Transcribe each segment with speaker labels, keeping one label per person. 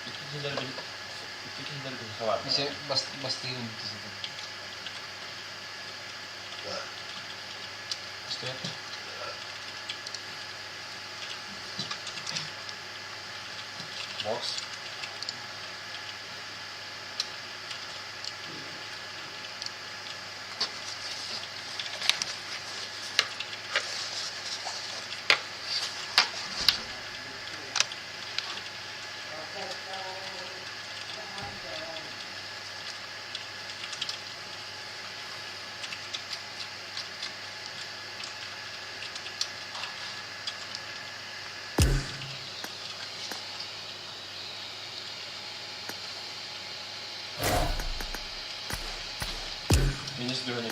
Speaker 1: Икки киһилэр икки киһилэр биһиэхэ баар.
Speaker 2: Бастыйын Стоят.
Speaker 1: Бокс. Минус 2 1.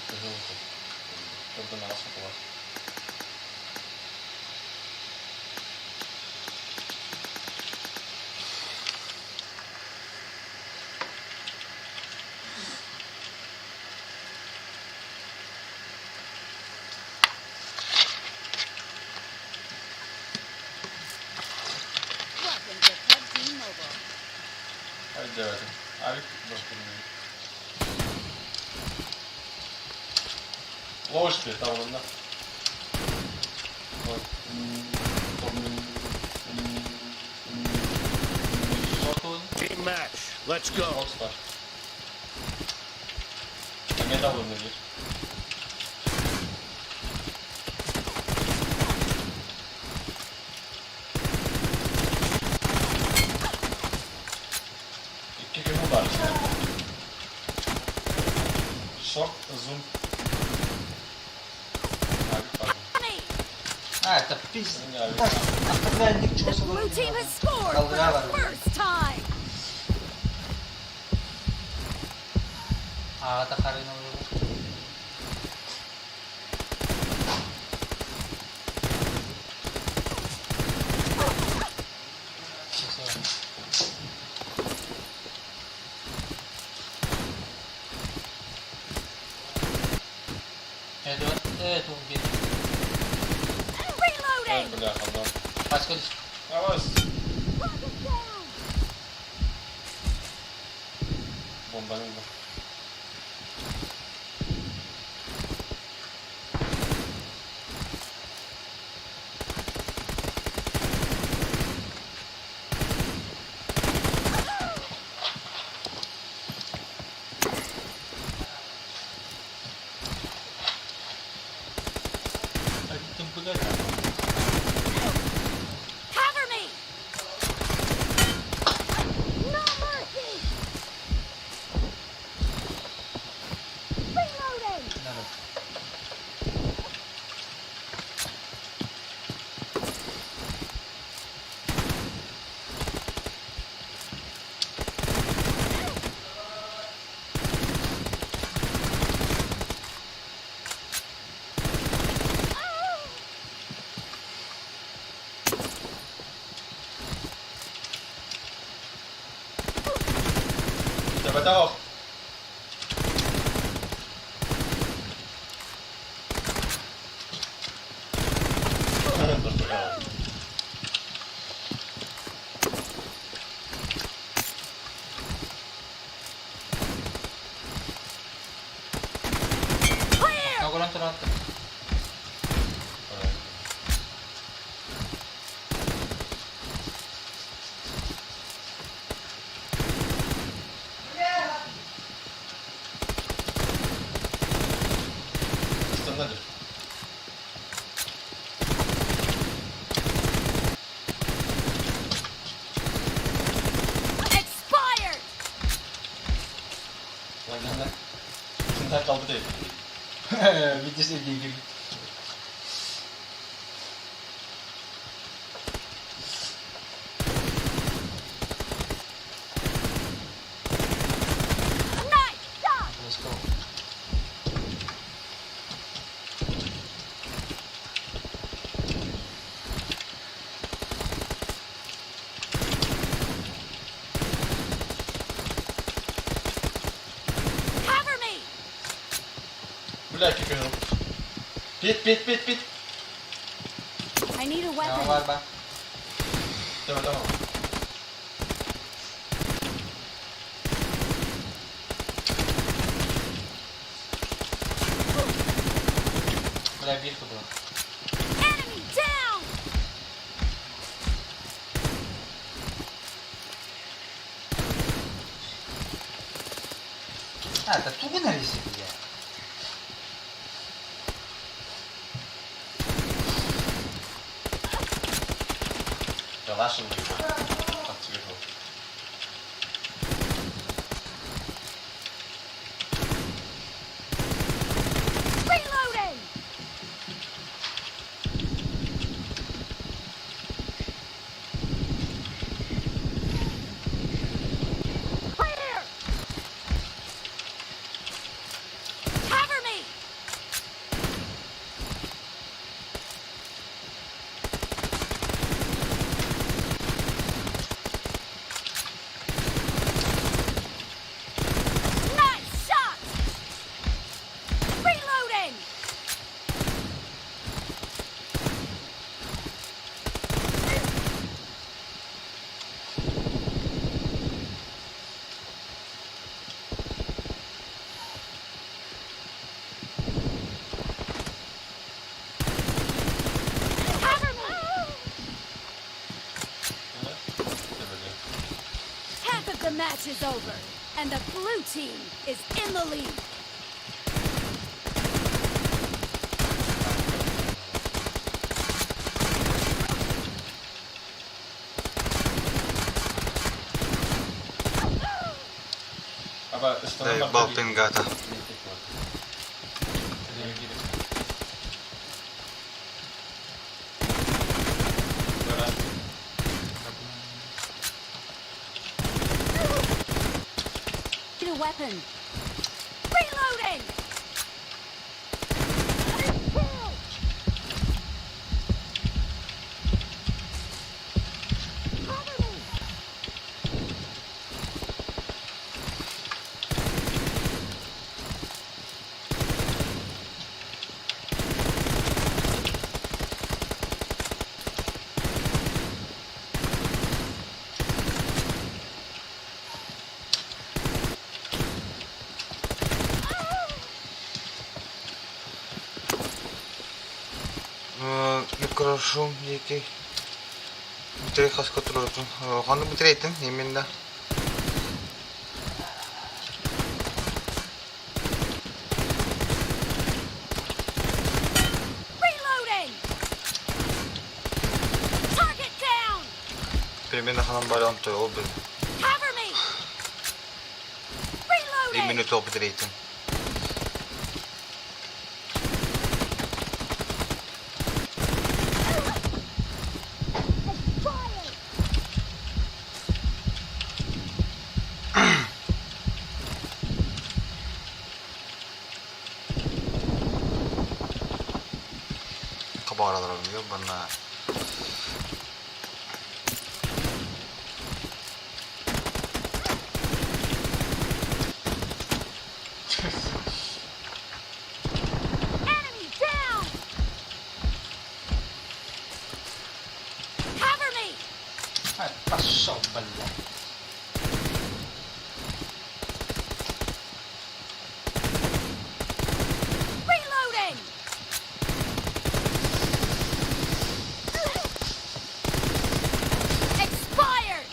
Speaker 1: Кыһыл Турдунаҕа сотулар.
Speaker 3: Welcome to PUBG Mobile.
Speaker 1: Өйдөөтүм. Авик боспуннуй. Ложь табылынна. Вот.
Speaker 2: Шортун.
Speaker 4: Team match. Let's go.
Speaker 1: Box var. Эмиэ табылынна диир. Икки киһи баар. Шорт, зум. Авик pardon.
Speaker 3: Me!
Speaker 2: А, это пиздец.
Speaker 1: Не, авик.
Speaker 2: Так, оставляй ничего
Speaker 3: The blue team has scored for the first time.
Speaker 2: Аҕата харыйын олорор. Всё. Это убит.
Speaker 1: Ой,
Speaker 3: Reloading!
Speaker 1: бляха, да.
Speaker 2: Пачка
Speaker 1: Авось.
Speaker 3: Rocket down!
Speaker 1: Бомбанул бы.
Speaker 2: Тым пыгать.
Speaker 3: Cover me! No mercy! Reloading!
Speaker 2: Надо.
Speaker 1: Давай, давай.
Speaker 3: Clear!
Speaker 2: Огуран тураатта.
Speaker 1: Стандарт.
Speaker 3: Expired!
Speaker 1: Лагерна. Сында kaldı değil.
Speaker 2: Видишь, Евгений.
Speaker 3: Nice shot!
Speaker 2: Let's go.
Speaker 1: Бля, киканул. Пит, пит, пит, пит.
Speaker 3: I need a
Speaker 2: Ja,
Speaker 3: weapon.
Speaker 2: var ben.
Speaker 1: Давай, давай.
Speaker 2: Бля, бирка была.
Speaker 3: Enemy down!
Speaker 2: А, это туго налезли, бля.
Speaker 1: Калашин Отъехал.
Speaker 3: Reloading! Clear! Cover me! Nice shot! Reloading! Cover me! Half of the match is over, and the blue team is in the lead.
Speaker 5: Балпингата.
Speaker 3: Need a weapon. Reloading! Cover me!
Speaker 5: Микрошум диэки Бүтэрэй хаска турарбын. Ханна бүтэрэйтин именно.
Speaker 3: Reloading! Target down!
Speaker 5: Примерно ханан баран той ол бил.
Speaker 3: Cover me! Reloading!
Speaker 5: Именно то бүтэрэйтин.
Speaker 3: Fire!
Speaker 5: Хабаралар бана.
Speaker 3: Enemy down! Cover me!
Speaker 2: А, пошел, бля.
Speaker 3: Reloading! Expired!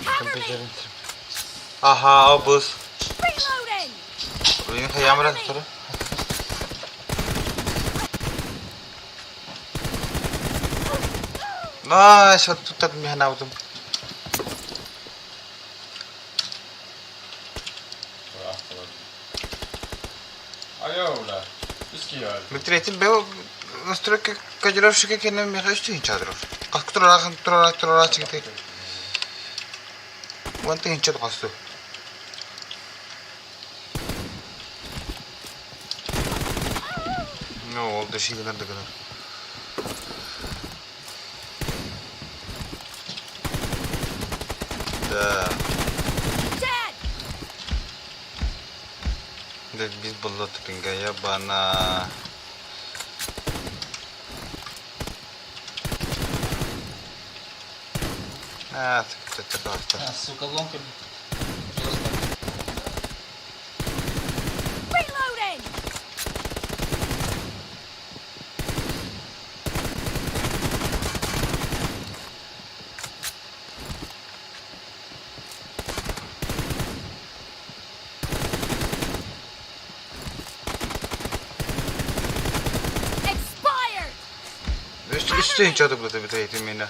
Speaker 3: Cover me!
Speaker 5: Аха, обус.
Speaker 3: Reloading!
Speaker 5: Уйын хаямра тура. Наа, шот тутат миханаутум. Бүтэрэтин бэл настройка кодировщика кэнэ михаил хинчадров. Кактураахан тураа тураа чигтэй. Ванта хинчад госу. Ну, ол да шигнер дагана. Да.
Speaker 3: Dead!
Speaker 5: Дэлби буолла тутуҥгайа бана. А,
Speaker 2: А, сука, ломка.
Speaker 3: Reloading! Expired!
Speaker 5: Үстүн чадык быта битэ мені.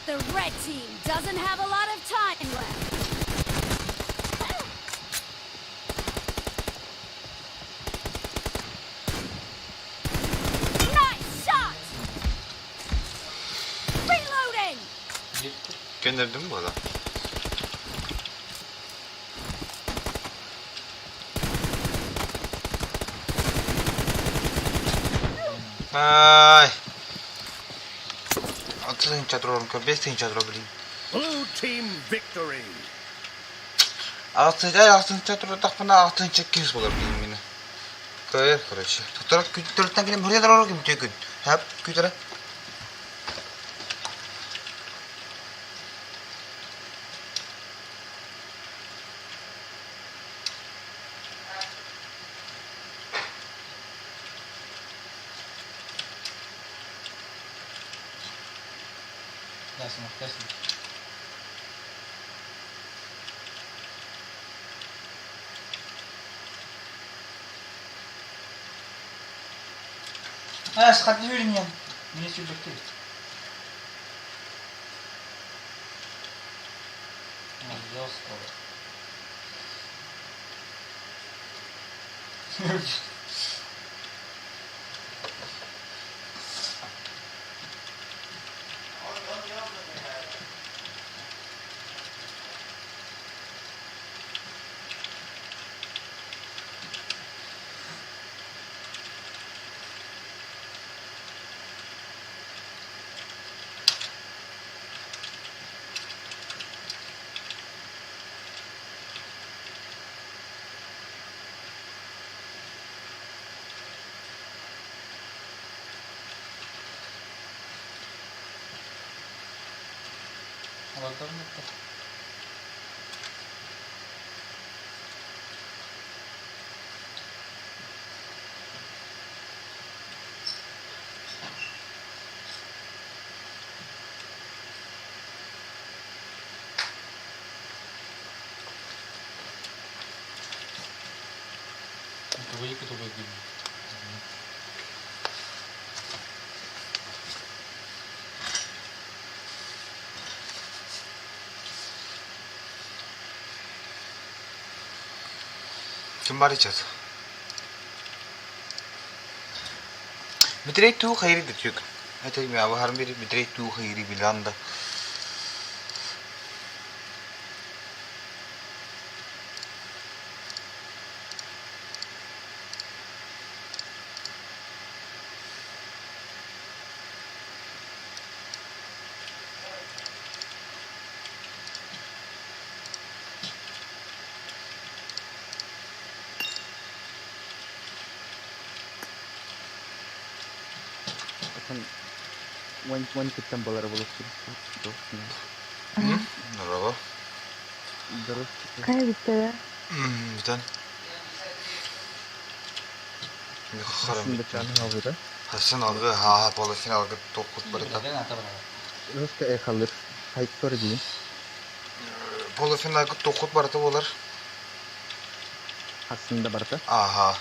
Speaker 3: The red team doesn't have a lot of time left. Nice shot! Reloading!
Speaker 5: Gönderdim mi bu adam? Ay. 6 дронка, 5 дро, блин.
Speaker 4: Blue team victory.
Speaker 5: 6 ay 6 дро тахпана 6 кис болар блин мені. Кайыр, короче. Тоторак күтөртөн килем буря дорог ким төкүн. Хап күтөрө.
Speaker 2: Ясно, ясно. А, сходили мне. Мне чуть быстрее. Жестко. Олордор Тугуйку тугуйку.
Speaker 5: Ким бар ичет? Битрей туу хайри дэтүк. Это ми абахарым бири битрей туу хайри биланда.
Speaker 6: One one кыттан балары болуп
Speaker 5: Merhaba.
Speaker 7: Хайа бүттэ
Speaker 5: Бүтэн. Харам. Хасан алгы ха полосин алгы токут барыта.
Speaker 6: Руска эхалыр. Хайттор дии.
Speaker 5: Полосин алгы токут барыта болар.
Speaker 6: Хасында барыта.
Speaker 5: Аха.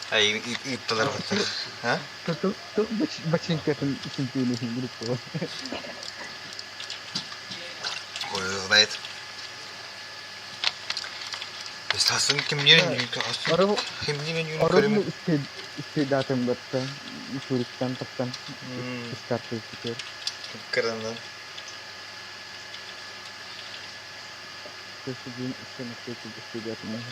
Speaker 5: Ай итталар баттар. Ха?
Speaker 6: Ту ту бачинкатын синтини группа.
Speaker 5: Ой. знает. Хасын кимниин
Speaker 6: Ору
Speaker 5: кимниин
Speaker 6: Орун
Speaker 5: көрүм.
Speaker 6: испейдатым батта туристан тахсан искарты теперь.
Speaker 5: Кыранан.
Speaker 6: Көсүгүн истэн испейдатым.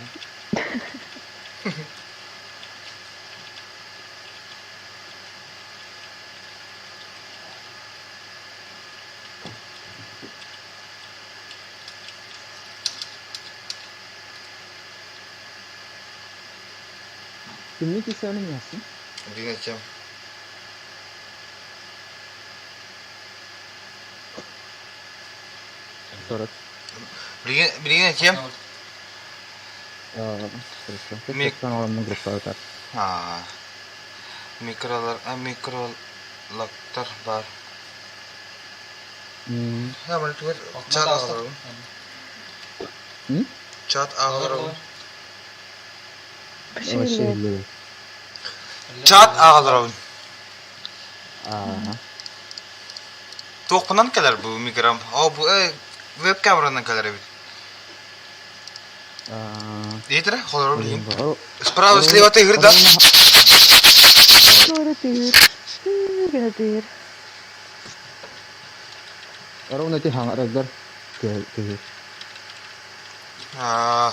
Speaker 6: Kimlik isimini yazsın?
Speaker 5: Билин
Speaker 6: Сорок.
Speaker 5: Билин этиэм.
Speaker 6: Хорошо.
Speaker 5: Мик-
Speaker 6: Кеттен оламын группа өтөр.
Speaker 5: Аа. Микролар, микролактар бар. Ha, bunu tuvar чат ағаларым. Чат ағаларым.
Speaker 6: Вообще или.
Speaker 5: Чат ағаларым.
Speaker 6: Ага.
Speaker 5: Туохпунан кэлэр бу микром. О, бу веб камеранан кэлэр эбит. Диэтэрэ, холору билигин. Справа, слева тыгыр да.
Speaker 7: Туора тыыр. Тыыр гына тыыр.
Speaker 6: Ровно ти хаңарагар тыгыр.
Speaker 5: Аа.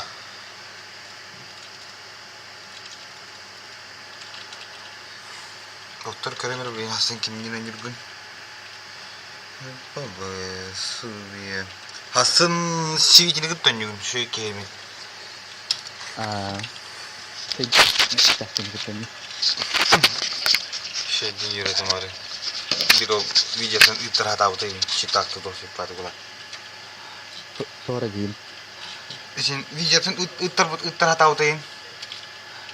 Speaker 5: Доктор көрөмөр билигин хасын кимнин өнүргүн. Бабы, Хасын сивитини кыттан шөй кеемин.
Speaker 6: Аа. Тахтын кытын.
Speaker 5: Шөйдин юрэтим ары. Биро видеосын ыттыр хатабыты читакты досып баты була.
Speaker 6: Тора дейм.
Speaker 5: Исин видеосын ыттыр ыттыр хатабыты.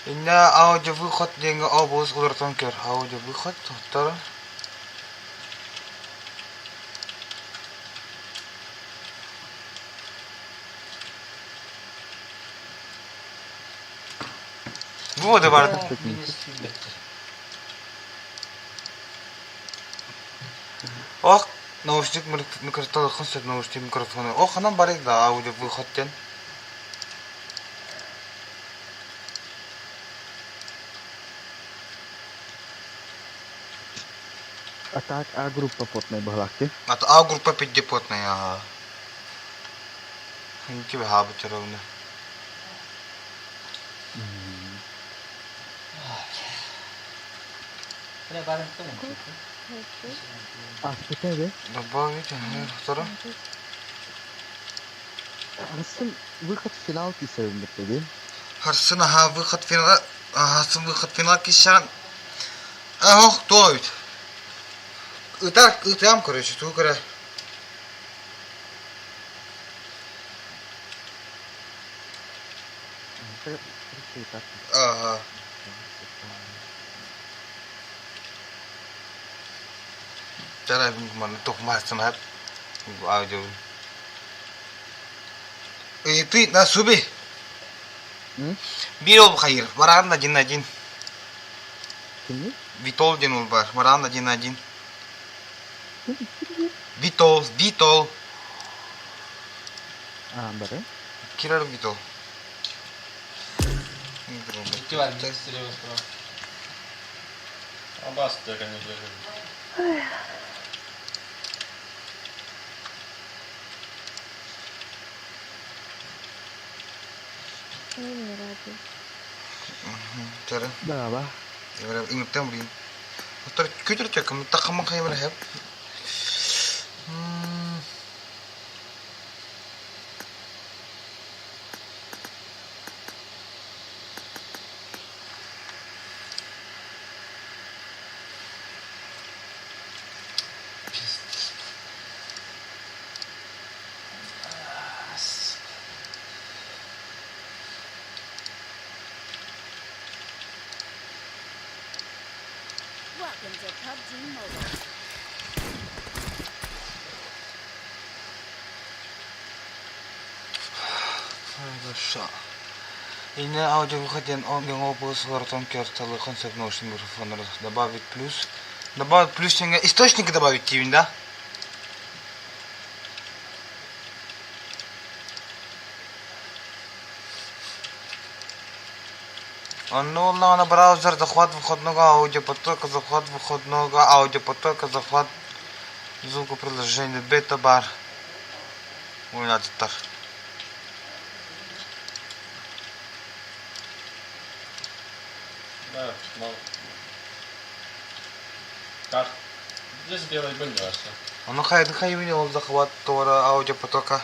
Speaker 5: Инна аудио выход деньги обуз улартан кер. Аудио выход тоттор. Бу да бар. Ох, наушник микрофон сөп наушник микрофону. Ох, анан бар да аудио выход ден.
Speaker 6: А так А группа потная балакти.
Speaker 5: А то А группа пятипотная, ага. Тебе хабы ровно.
Speaker 6: А что
Speaker 5: Добавить, второй.
Speaker 6: Арсын выход в финал кисерим бітті
Speaker 5: Харсын, ага, выход финала. Ага, выход финал кисерин. Ах, то ведь. Ытар, ытам, короче, ту кара. Ага. Чара маны тохмасын хап. Аудио. И ты на суби. Бир ол хайыр. Баран один один.
Speaker 6: Кимни?
Speaker 5: Витол ден ол бар. Баран один один. Витол, Витол.
Speaker 6: А, бары.
Speaker 5: Кирар Витол.
Speaker 2: Икки бар, слева справа.
Speaker 1: Абас, конечно же.
Speaker 7: Не ради.
Speaker 5: Чара.
Speaker 6: Да, ба.
Speaker 5: Иңиптен блин. Оттор күтөр чөкүм такымын кайбыр хеп.
Speaker 2: Пиздец.
Speaker 3: Welcome to PUBG Mobile.
Speaker 5: Хорошо. Ине аудио выходен он обуз лартон керталы концепт наушник микрофон добавить плюс. Добавить плюс источники добавить тивин, да? Онно буоллаҕына браузер захват выходного аудиопотока, захват выходного аудиопотока, захват звука приложения бета бар уйнаатыттар.
Speaker 1: Да, мал. Как? Здесь белый были вообще.
Speaker 5: Ону хайдах хайбини ол захват туора аудиопотока?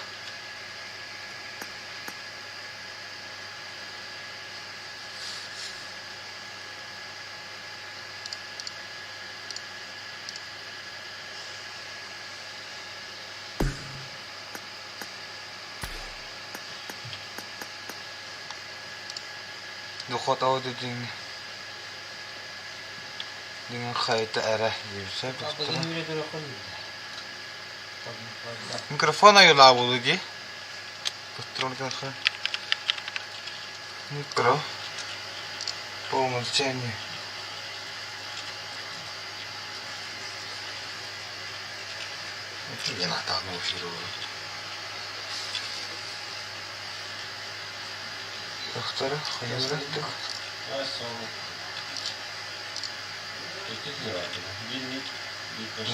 Speaker 5: Дохуот аудио диҥ диҥ хайта эрэ диэбитэ. Микрофон айылаабылы дии. Микро. По умолчанию. Не надо, оно Доктора,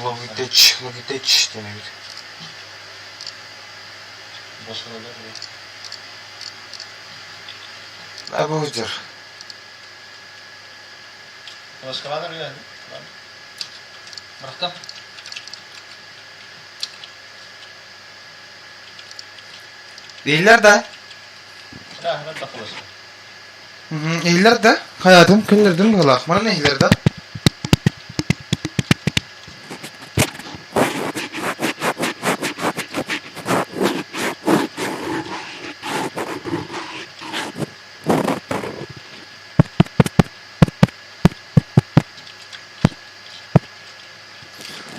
Speaker 5: Logitech, Logitech диэн эбит. Браузер. Değiller да. Иһиллэр да? Хайаатым күннэрдим быһыылаах. Манан иһиллэр да?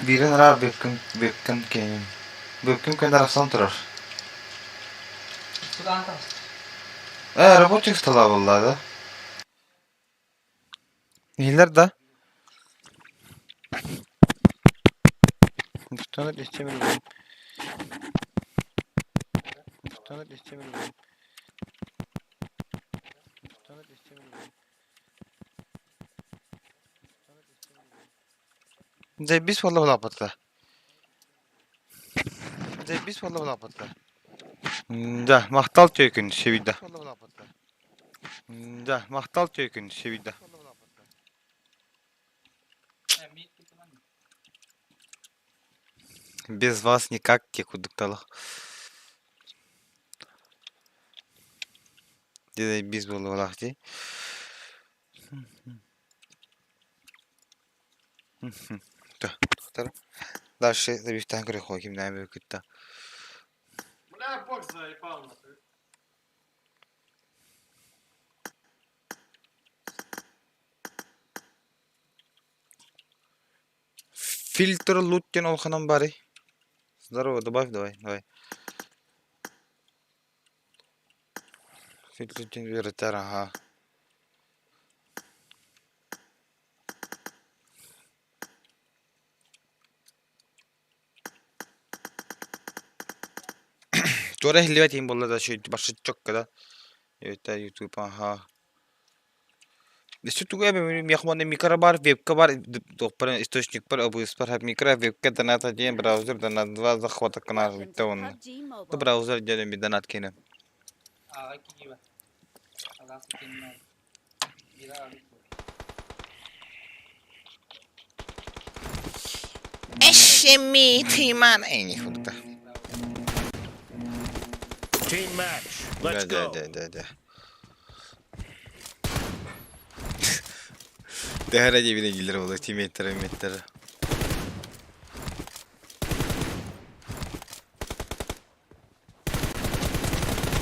Speaker 5: Биирин араар бүккүн бүккүн киэнин. Бүккүн күн арахсан турар. Рабочий стола буолла да? Иһиллэр да? Заебись буолла улааппыта. Заебись буолла улааппыта. Да, махтал түөкүн сибийдэ. Да, махтал түөкүн сибийдэ. Без вас никак те кудукталах. Без буолуолаах дии. Дальше забивтаан көрүөххэ кимнээн кытта.
Speaker 2: Бля, бог заебал нахуй.
Speaker 5: Фильтр лут диэн улаханан баарый? Здорово, добавь давай, давай. Фильтр диэн үөрэтэр, аха. Туора иһиллибэт иһин буолла да барсыччокка да. Это YouTube, аха. Өссө тугу эбэ миэхэ уонна микро бар, вебка бар, туохпар источникпар, обыспар микро, вебка донат один, браузер донат два, захвата канал
Speaker 3: Welcome
Speaker 5: бүттэ
Speaker 3: to
Speaker 5: уонна.
Speaker 3: PUBG Mobile.
Speaker 5: Браузер диэн эми донат киэнэ. Эшеми тиман эйни хурда.
Speaker 4: Team match. Let's
Speaker 5: Да,
Speaker 4: go.
Speaker 5: да, да, да. Дэһэрэ диэбинэ дииллэр буолуо тиммейттэрэ миттэрэ.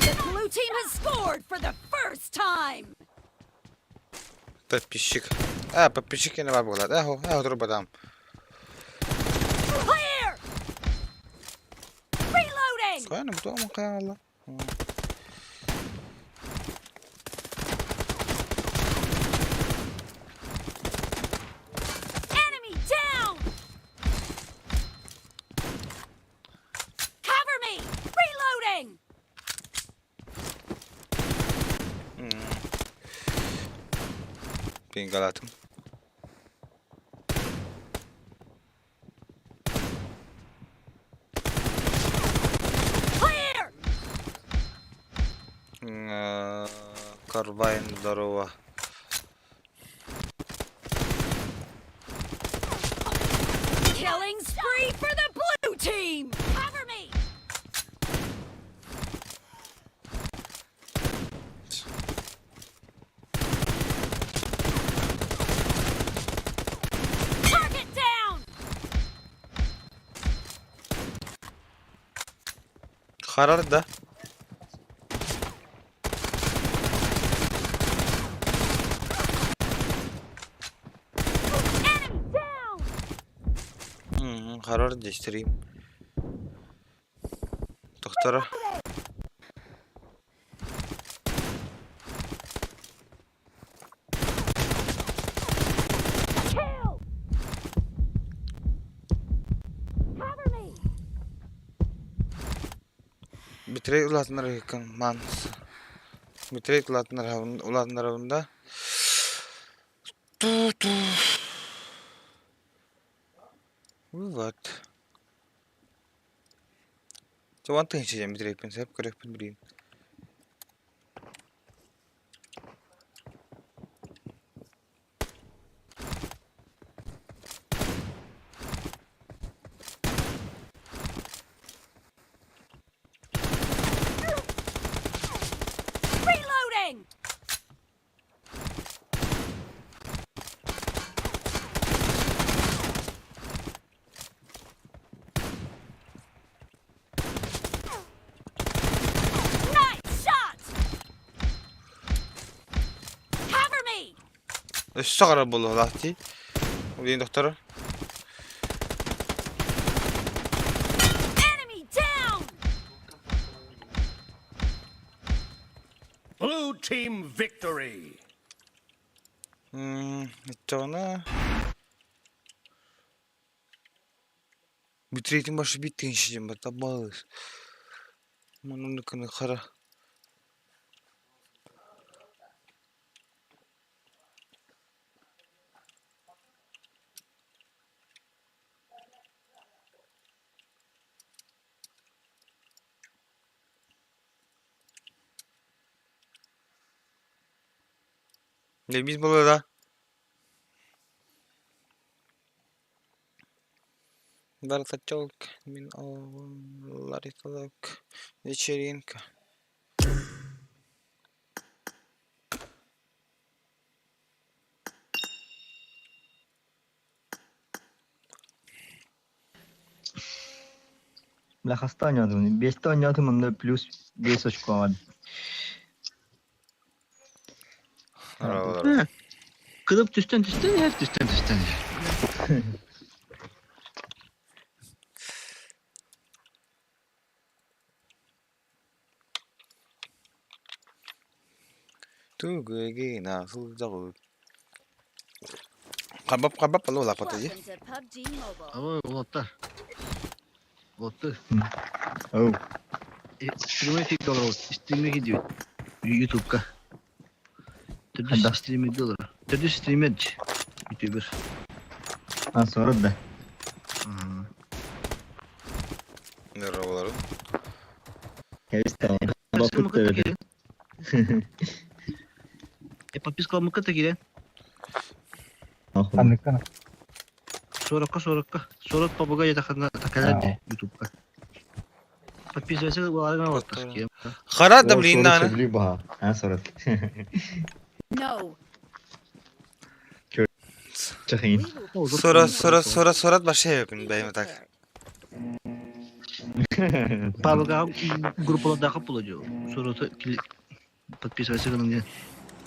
Speaker 3: The blue team has scored for the first time.
Speaker 5: Подписчик. А, подписчик не бар буолар. Эхо, эхо турбатам.
Speaker 3: Clear! Reloading!
Speaker 5: Хайа, бу туох хайа алла.
Speaker 3: Enemy down! Cover me! Reloading!
Speaker 5: Пингалаатым.
Speaker 3: Clear!
Speaker 5: Карбайн здорово.
Speaker 3: Killing spree for the blue team! Cover me! Target down!
Speaker 5: Харар да.
Speaker 3: Enemy down!
Speaker 5: Харар değiştireyim. Doktora.
Speaker 3: Kill! Cover me!
Speaker 5: Bitrate улаатыннар манс. Bitrate улаатыннарабын да. Ту-ту. Вот. Уон тыһыынча диэн битрейпин сөп көрүөхпүн билигин.
Speaker 3: Reloading! Nice shot! Cover me!
Speaker 5: Өссө харар буолуохтаах дии. Билигин доктора.
Speaker 3: Enemy down!
Speaker 4: Blue team victory.
Speaker 5: Оччоҕуна Bitраte'ин башы биир тыһыынча диэн барда балыс. Маннык хара. Biz буолла Бардачок, мин Ларисалык, вечеринка.
Speaker 8: Бля, хаста оонньоотум? Биэстэ оонньоотум, онно плюс 5 очко бар.
Speaker 5: Здорово.
Speaker 1: Кылып түстен түстен һәр түстен түстен.
Speaker 5: Тугугина сылдьаҕыт. Хабап хабап алло дии.
Speaker 3: Welcome to PUBG Mobile.
Speaker 1: Ама уолаттар. Уолаттар.
Speaker 8: Оу.
Speaker 1: Стримэ фиг доллар. Стримэ кидиют. Ютубка. Төрдүс
Speaker 8: Ханна?
Speaker 1: стримэ доллар. Төрдүс стример. Ютубер.
Speaker 8: А, сорок да.
Speaker 5: Здорово.
Speaker 8: Кэбис Бапыт да били.
Speaker 1: Подписка мыкыта киирэн.
Speaker 8: Оху.
Speaker 1: Сорокка сорокка. Сорок пабыга ятахана такалар ютубка. Подписывайся баларга уолаттар.
Speaker 5: Хара да блин на.
Speaker 8: А, сорок.
Speaker 3: No.
Speaker 8: Чахин.
Speaker 3: We will
Speaker 5: Сора сора сора сорат башы yapın
Speaker 3: be
Speaker 5: бэйм так.
Speaker 3: prepared.
Speaker 1: Пабыга группаларда буладжу. Сороты подписывайся гынан.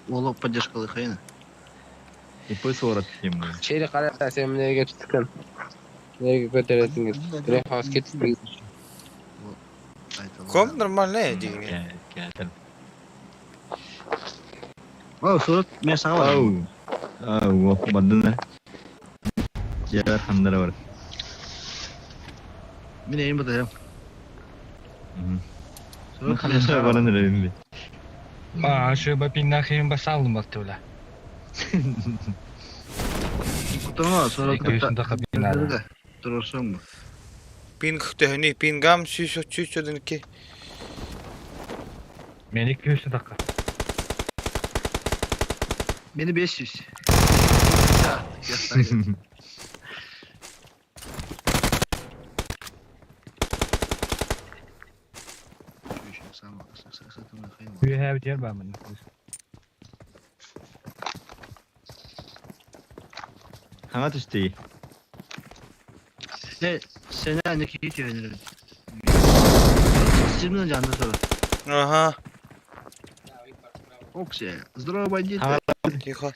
Speaker 1: Олог поддержкалы хайна.
Speaker 8: Ипы сорок ему.
Speaker 9: Чери қара сен мына түстүккүн. Неге көтөрөсүң? Бирок кетти.
Speaker 5: Ком нормально дигини.
Speaker 8: Кэтэн.
Speaker 1: О, сорот мен сага бар.
Speaker 8: Ау. Ау, оху бардын Жер хандара бар.
Speaker 1: Мен эми бата.
Speaker 8: Мен хандара барын элем.
Speaker 10: А, şu бапин нахрен басалым баттыла.
Speaker 8: Кутама, sonra кытта турарсың
Speaker 5: Пинг төһөнүй? Пингам 132.
Speaker 10: Мени 200 dakika.
Speaker 8: Beni 500.
Speaker 10: Үөһээ бүтэр баамын.
Speaker 8: Хаңа түстей. Сeni anne ki yönelirim. Şimdi canlı sonra.
Speaker 5: Ага,
Speaker 8: Окси, здорово, бандиты.
Speaker 5: тихо.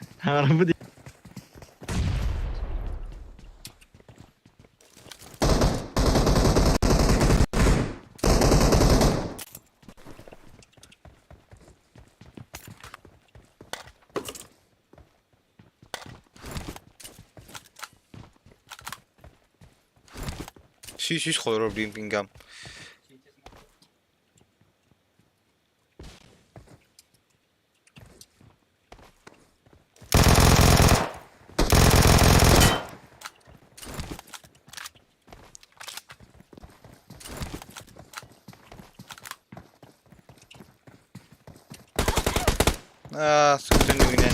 Speaker 5: 100 холорор блин пингам. Аа, сүтэн үгнэ.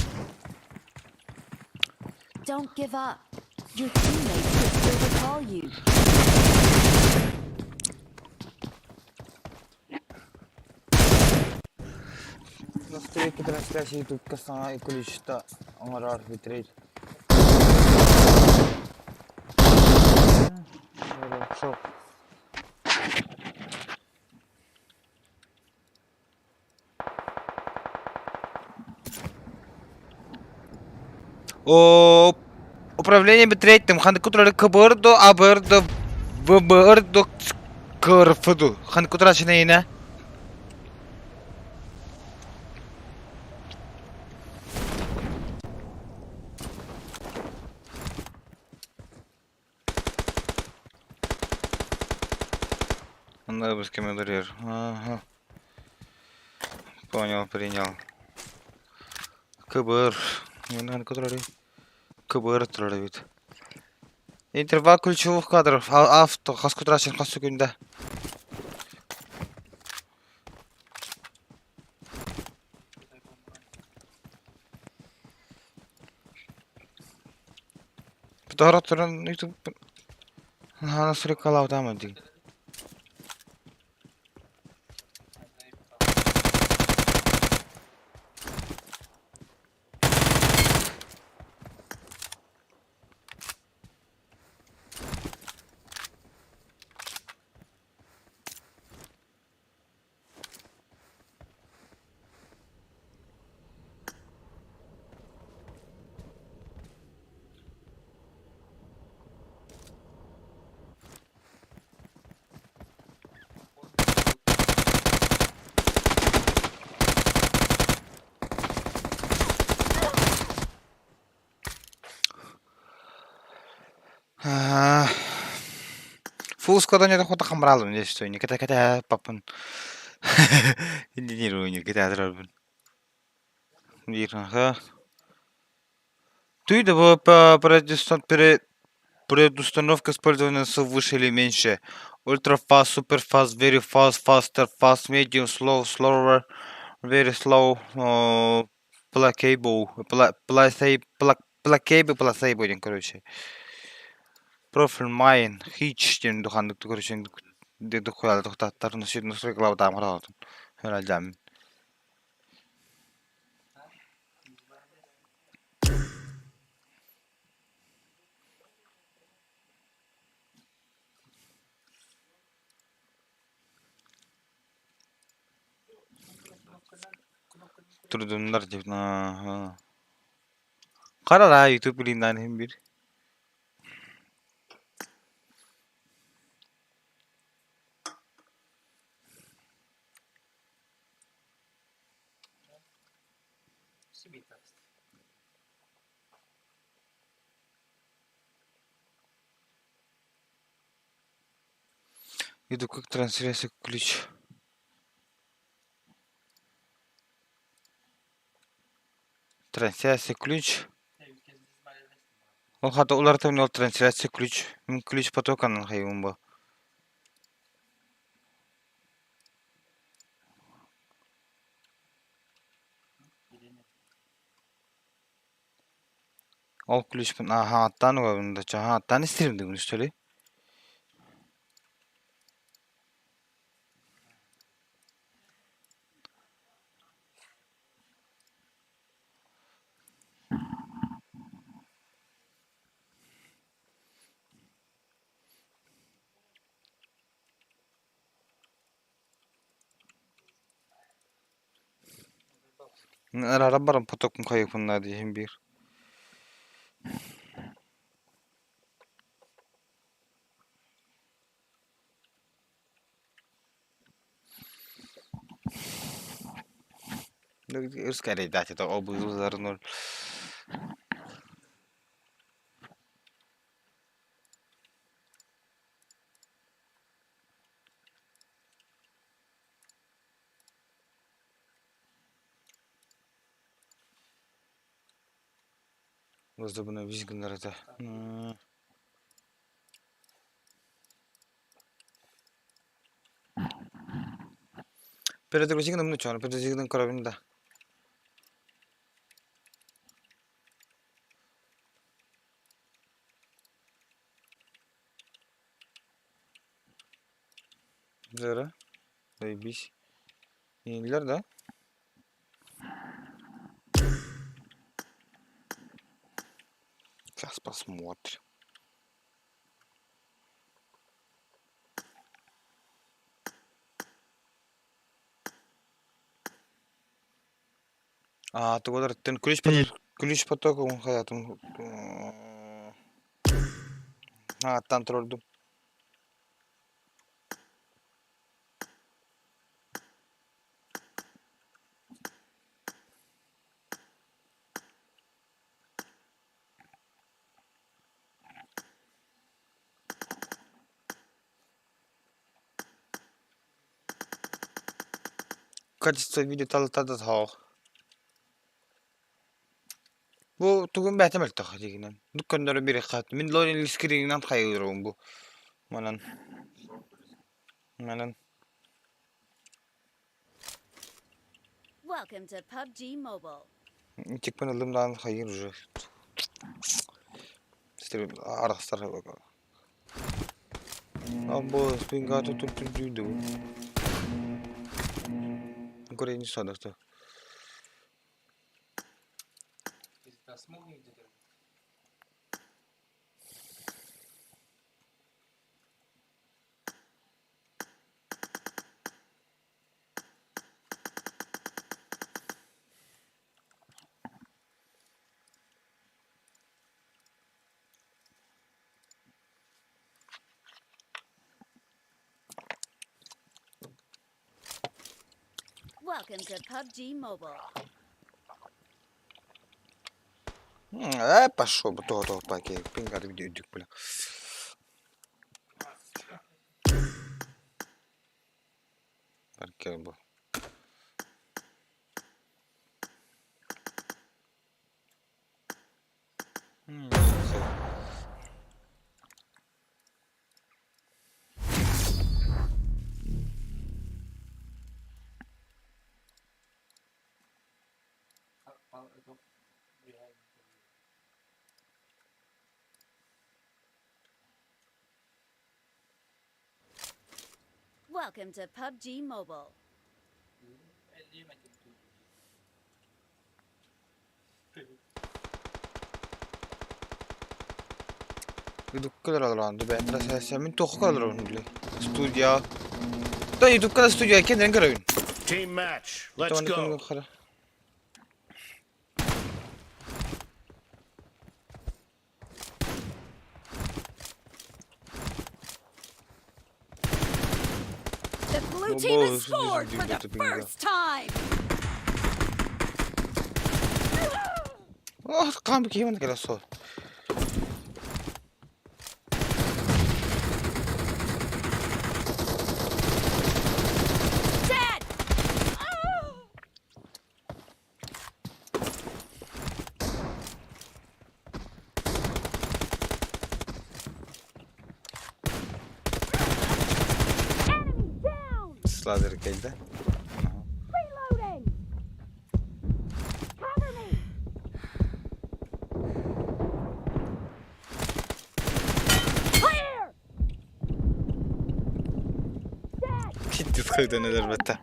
Speaker 3: Don't give up. Your teammates could still recall you.
Speaker 5: Настройки трансляции YouTube-ка саҥа количество оҥорор битрейт. Шо? О, управление битрейтом ханнык кутурары кыбырду, абырду, выбырду, кырфыду. Ханнык кутурачына ине. Онно біз кеме дурер. Ага. Понял, принял. Кыбыр. Ханнык кутурары. Кыбыр турары бит. Интервал ключевых кадров. Авто. Хас кутурачын хас күндә. Бутара туран YouTube Хана срекала дии. Фул складания дохода хамралым здесь что, никогда когда папан. Инженер никогда адрабын. Ага. Ты да по предустановка использования с выше или меньше. Ultra fast, super fast, very fast, faster, fast, medium, slow, slower, very slow, placebo, placebo, placebo диэн короче. Профиль майн, хич диэн духаннык короче духуяла тохтаттар носит носит глава там харатын. Herhalde. Трудундар деп. Ага. Кара YouTube билиндан hem bir. YouTube как трансляция ключ. Трансляция ключ. Ол хата уларытабын ол трансляция ключ. Мин ключ потоканан хайыбын бу. Ол ключпун ааһааттаан угабын да чаһааттаан истэрим да күнүстэри. Арааран баран потокум хайыппын диэһин биир. Ускоряйте, обузарнул. Воздубна визгнарата. Перезагрузигнам ну чё, перезагрузигнам коробин да. Zara. Заебись. Yenildiler да? Сейчас посмотрим. А, тугулар ключ поток, ключ поток hayatım. Ha, troldum. Качество видео тала тал. Бу тугун бэйэтэ мөлтөх дигинэн. Дукканнары бири хат. Мин лорин скрининан хайырым бу. Манан. Манан.
Speaker 3: Welcome to PUBG Mobile.
Speaker 5: Тикпен ылым даан хайыр уже. Стерим арахстар. Або спингато тут тут дүйдү. Көрейін садықты.
Speaker 3: Welcome to PUBG Mobile.
Speaker 5: Пошел бы, то, то, паки, пингар, дюк, бля. Паркер был.
Speaker 3: Welcome to PUBG Mobile.
Speaker 5: Мин туох калар били. Студия. Да ютубка студия кенден көрөбүн.
Speaker 4: Team match. Let's go.
Speaker 3: The blue team has scored for the first time.
Speaker 5: Oh, кам киймэн келесо.
Speaker 3: Dead.
Speaker 5: С лазеркой, да? Ага.
Speaker 3: Reloading! Cover me! Clear! Dead!
Speaker 5: Пиздец, когда өлөрбөтө.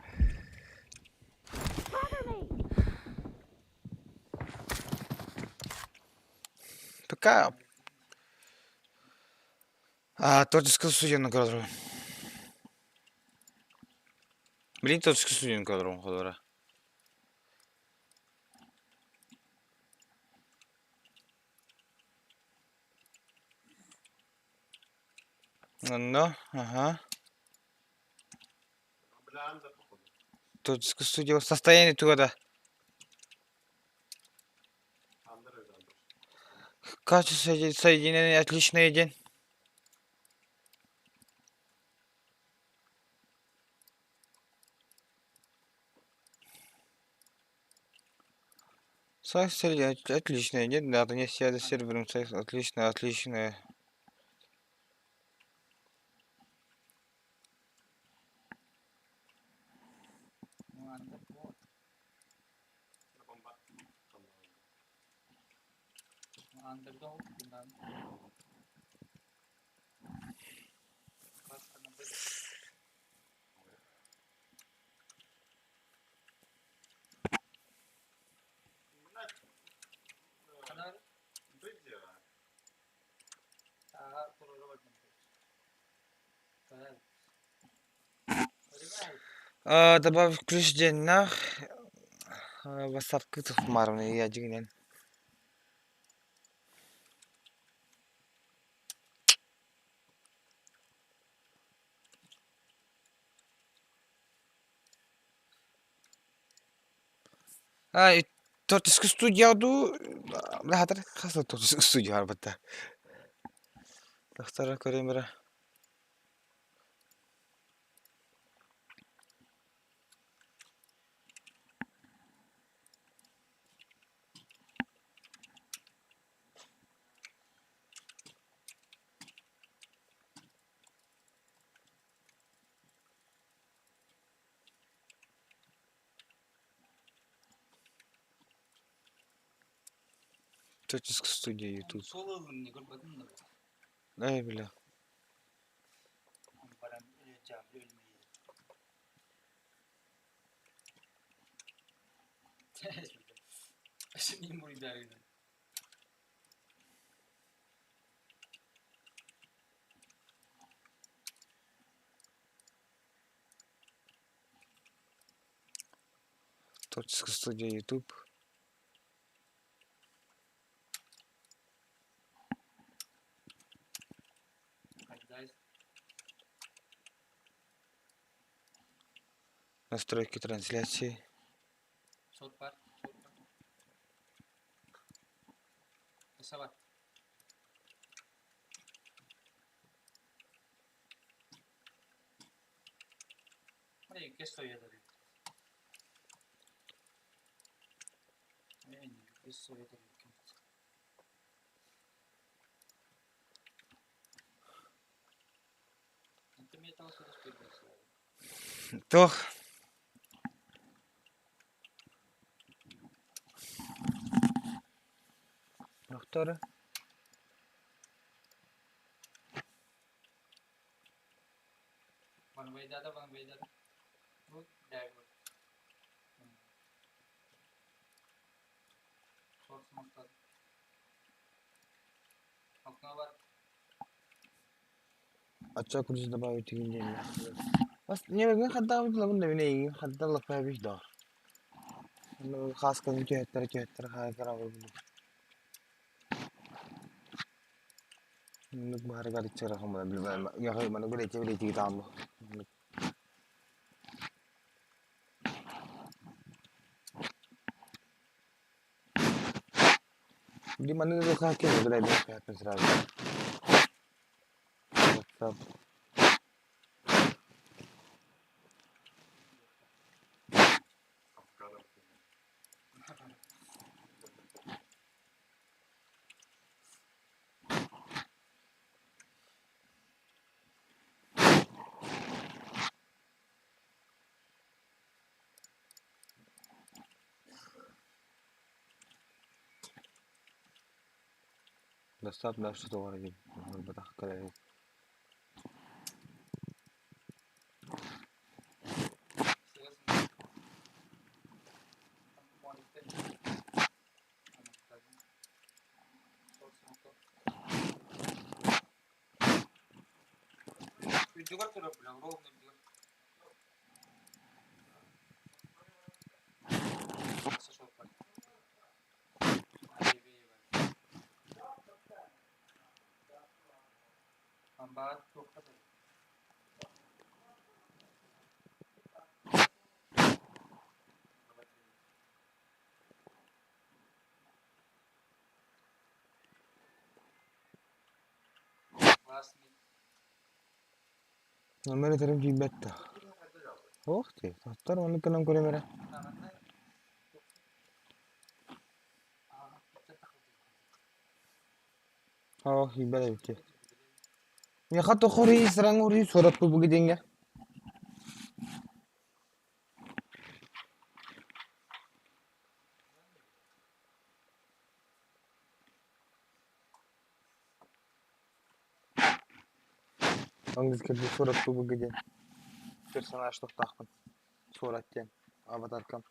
Speaker 3: Cover me!
Speaker 5: Пока а, творческую студияны көрдөрөбүн. Билигин творческую студияны көрдөрөбүн холобура. Онно, ага.
Speaker 2: Бля, андер, походу.
Speaker 5: Творческая студия состояние туга да.
Speaker 2: Андер это андер.
Speaker 5: Качество соединения отличный день. Сайт отличный, нет, надо не связи с сервером, сайт отличный, отличный.
Speaker 2: Бомба. Блядь. Выйди, а.
Speaker 5: Добавь ключ день нах. WhatsApp кытых марны я дигинен. А, творческая студия ду, бля, хаса творческая студия арбатта. Тахтара көрөм Творческая студия YouTube. Эй, бля. Творческая студия YouTube. Настройки трансляции. Тох. Доктора. Ача ключ добавить день. بس نيجي خدام لبنا بني خدام لك فيها بيش دار. خاص كان جهتر جهتر خاص كرا Оннук баһарыгар иччэрэх маны билэчи билэчи тааммы. Ди маны хакер билэ сразу. WhatsApp. Достап дальше тоҕо эрэ оҥорботох кэлэр. Номер этэрим тиийбэт да. Ох ты, таттар оннук гынан көрүм эрэ. Оо, тиийбэт эбит дии. Миэхэ тохоруй сыраҥ суораппы диэҥҥэ. Ангельскай суораппы диэн. Персонаж тохтоохпун. Суорат диэн. Аватаркам.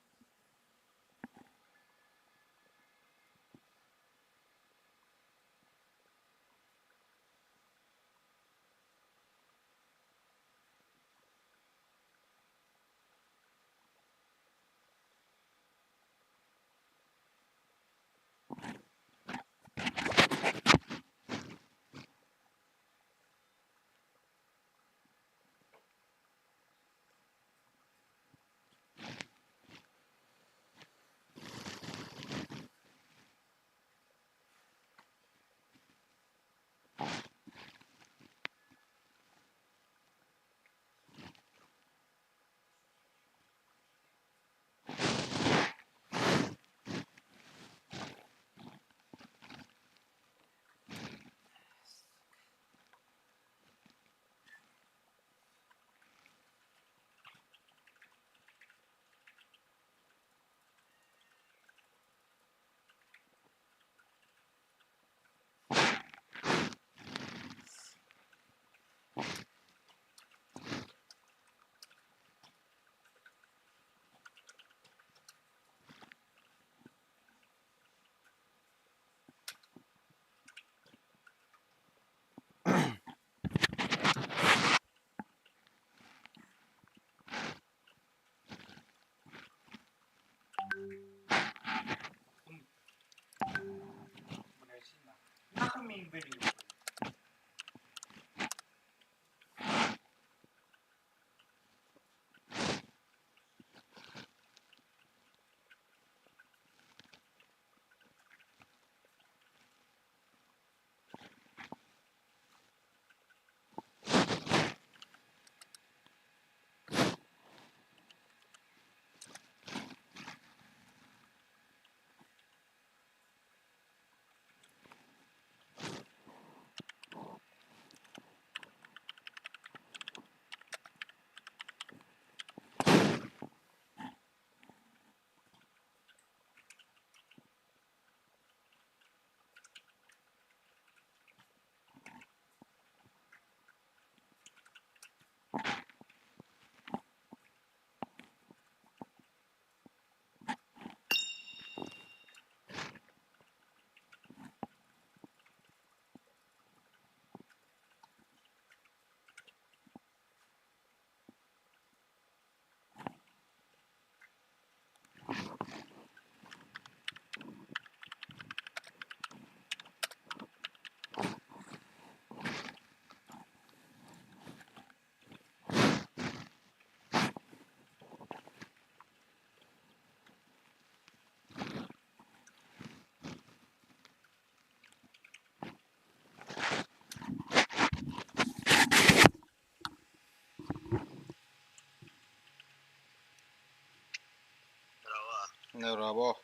Speaker 5: Браво.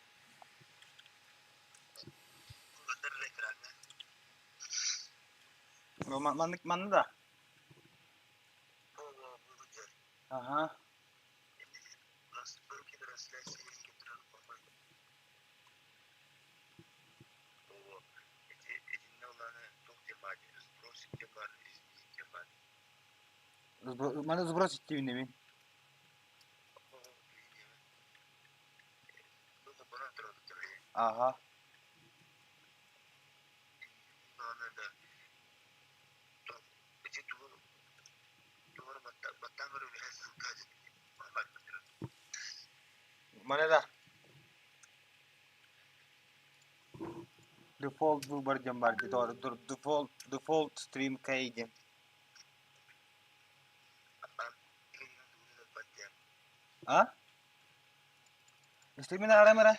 Speaker 5: Маннык манны да. Ага. Маны сбросить диибин мин. Аха. Маны да. Default выбор диэн баар дии, default stream key диэн. А? Стримин арам эрэ.